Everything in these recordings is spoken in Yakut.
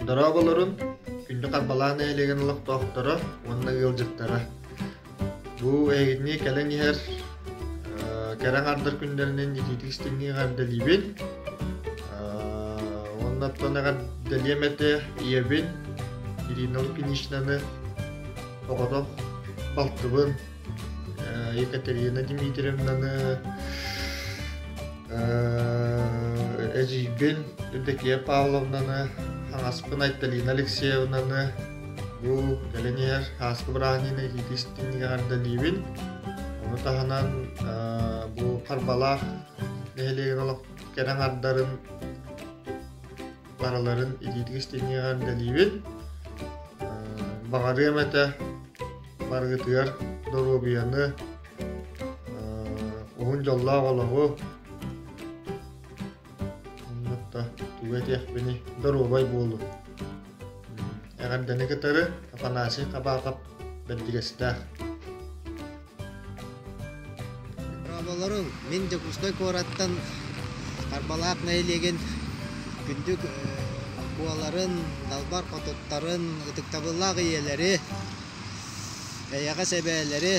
Дорооболорун, күндү Харбалаах нэһилиэгин олохтоохторо уонна ыалдьыттара. Бу эһигини кэлэн иһэр кэрэ аҥардар күннэринэн итиитик истиҥник эҕэрдэлиибин. Уонна оттон эҕэрдэлиэм этэ ийэбин Ирина Лукиничнаны, оҕотох балтыбын Екатерина Дмитриевнаны, Эдьиийбин Евдокия Павловнаны, хаҥаспын Айталина Алексеевнаны бу кэлэн иһэр ааспыт бырааһынньыгы итиитик истиҥник эҕэрдэлиибин. Ону таһынан бу Харбалаах нэһилиэгин олох кэрэ аҥардарын барыларын итиитик истиҥник эҕэрдэлиибин. Баҕарыам этэ барыгытыгар доруобуйаны, уһун дьоллоох олоҕу оннук тугу этиэхпиний доруобай буолун эҕэрдэни кытары Афанасий Хабаахап Бэрдигэстээх Дорооболоруҥ, мин Дьокуускай куораттан Харбалаах нэһилиэгин күндү куоларын, далбар хотуттарын, ытыктабыллаах ийэлэри, эйэҕэс эбээлэри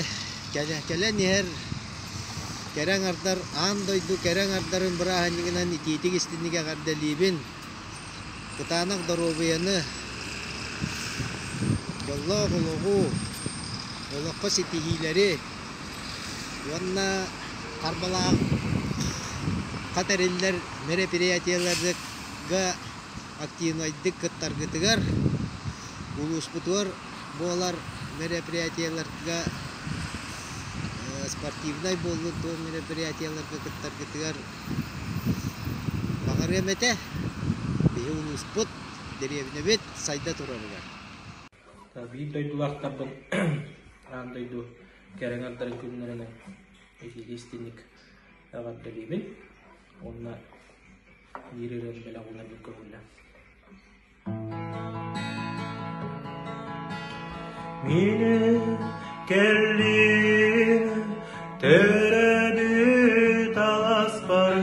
кэлэн иһэр кэрэ аҥардар аан дойду кэрэ аҥардарын бырааһынньыгынан итиитик истинник эҕэрдэлиибин! Кытаанах доруобуйаны, дьоллоох олоҕу, олоххо ситиһиилэри уонна Харбалаахха тэриллэр мероприятиеларга активнайдык кыттаргытыгар, улууспутугар буолар мероприятиеларга спортивнай буоллун туох мероприятиеларга кыттаргытыгар баҕарыам этэ. Биһи улууспут, дэриэбинэбит сайда турарыгар. Биир дойдулаахтарбын аан дойду кэрэ аҥардарын күннэринэн итиитик истиҥник эҕэрдэлиибин уонна биир ырыаны бэлэх уунарбын көҥүллээн. Мин кэллим төрөөбүт алааспар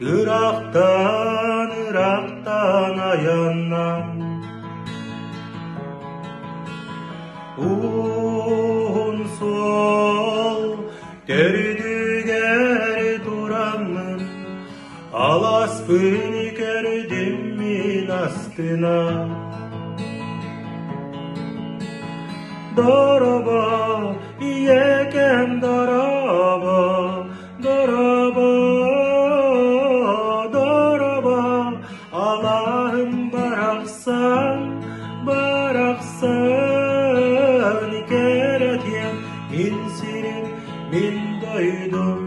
ыраахтан ыраахтан айаннаан Уһун суол төрдүгэр тураммын Алааспын көрдүм мин астына Дорообо, ийэкэм дорообо, дорообо, дорообо, алааһым барахсан, барахсан кэрэтиэн мин сирим, мин дойдум.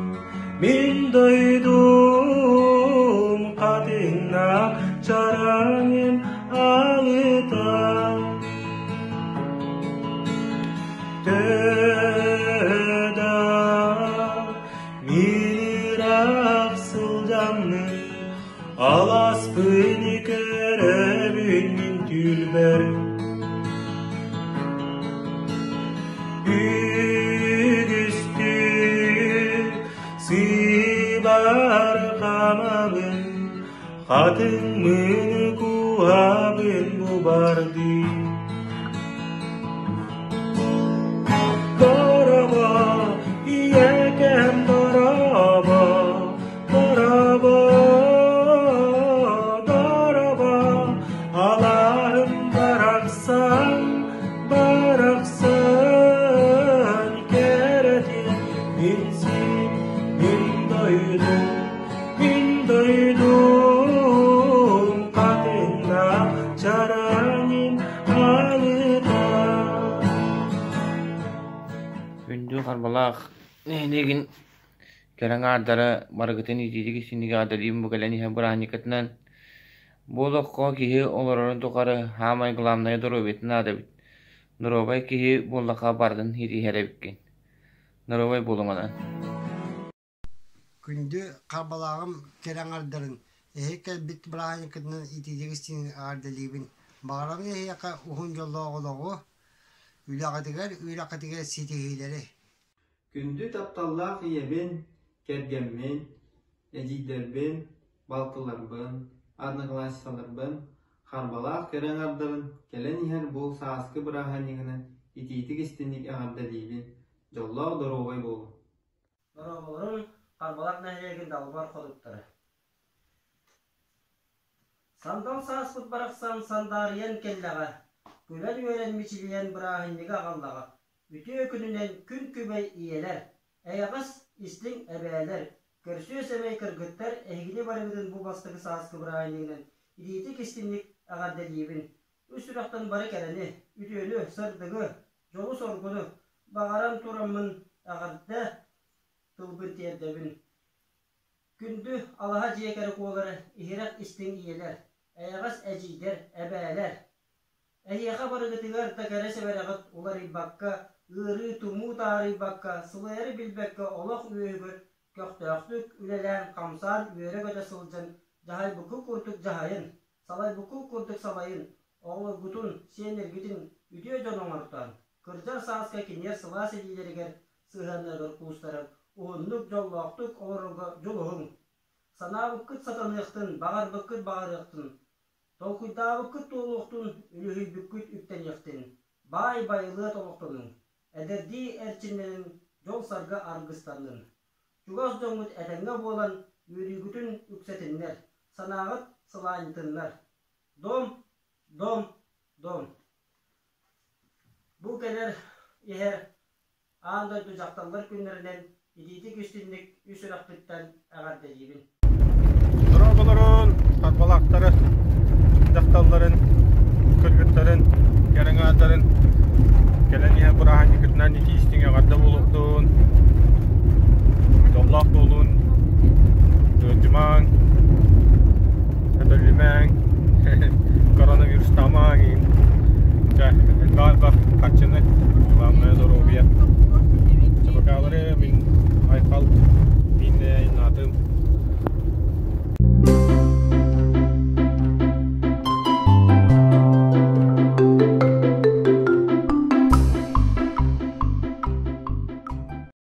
Мин дойдум хатыҥнаах чараҥын алыта Төһө да мин ыраах сылдьаммын алааспын көрөбүн мин түүлбэр Үгүстүк сыыбар хаамабын, хатыҥмын куһабын бу бардыы. Дорообо, ийэкэм дорообо, дорообо, дорообо, алааһым барахсан, барахсан кэрэтин мин сирим, мин дойдум, мин дойдум хатыҥнаах чараҥын алыта. Күндү Харбалаах нэһилиэгин Кэрэ аҥаардара барыгытын итиитик истиҥник эҕэрдэлиибин бу кэлэн иһэр бырааһынньыккытынан. Бу олоххо киһи олорорун тухары саамай главнайа доруобуйатын наада эбит. Доруобай киһи буоллахха барытын ситиһэр эбиккин. Доруобай буолуҥ онон. Күндү Харбалааҕым кэрэ аҥардарын, эһи кэлбит бырааһынньыккытынан итиитик истиҥник эҕэрдэлиибин. Баҕарабын эһиэхэ уһун дьоллоох олоҕу, үлэҕитигэр, үөрэххитигэр ситиһиилэри. Күндү тапталлаах ийэбин, кэргэммин, эдьиийдэрбин, балтыларбын, одноклассницаларбын, Харбалаах кэрэ аҥардарын кэлэн иһэр бу сааскы бырааһынньыгынан итиитик-истиҥник эҕэрдэлиибин, дьоллоох доруобай буолуҥ! Дорооболорун Харбалаах нэһилиэгин далбар хотуттара. Сандал сааспыт барахсан сандаарыйан кэллэҕэ, күлэн-үөрэн мичилийэн бырааһынньыгы аҕаллаҕа. Үтүө күнүнэн күн күбэй ийэлэр, эйэҕэс истиҥ эбээлэр, көрсүө сэмэй кыргыттар эһигини барыгытын бу бастакы сааскы бырааһынньыгынан илиитик-истиҥник эҕэрдэлиибин. Үс сүрэхтэн бары кэрэни, үтүөнү, сырдыгы, дьолу-соргуну баҕаран тураммын эҕэрдэ тылбын тиэрдэбин. Күндү алаһа дьиэ кэрэ куолары иһирэх истиҥ ийэлэр, эйэҕэс эдьиийдэр, эбээлэр! Эһиэхэ барыгытыгар да кэрэ сэбэрэҕит уларыйбакка, ыарыы, тумуу таарыйбакка, сылайары билбэккэ олох үөһүгэр көхтөөхтүк үлэлээн-хамсаан үөрэ-көтө сылдьан дьаһайбыккыт курдук дьаһайын, салайбыккыт курдук салайын, оҕолоргутун, сиэннэргитин үтүө дьон оҥортоон, кырдьар сааска кинилэр сылаас илиилэригэр сыһыаннарыгар куустаран уһуннук, дьоллоохтук олорорго дьулуһуҥ! Санаабыккыт сатаныахтын, баҕарбыккыт баҕарыахтын, Толкуйдаабыккыт туолуохтун, үлүһүйбүккүт үктэниэхтин, баай байылыат олохтонуҥ, эдэрдии эрчимнэнин, дьол-саргы аргыстаннын. Чугас дьоҥҥут этэҥҥэ буолан, үөрүүгүтүн үксэтиннэр, санааҕыт сылаанньытыннар. Дом, дом, дом. Бу кэлэр иһэр Аан дойду дьахталлар күннэринэн итиитик-истинник үс үрэхпиттэн эҕэрдэлиибин. Дорооболорун, Харбалаахтары, дьахталларын, кыргыттарын, кэрэҥ аатарын кэлэн иһэн бырааһынньыкытынан итии-истиҥ эҕэрдэ буолуохтун, дьоллоох буолун, ыалдьымаҥ.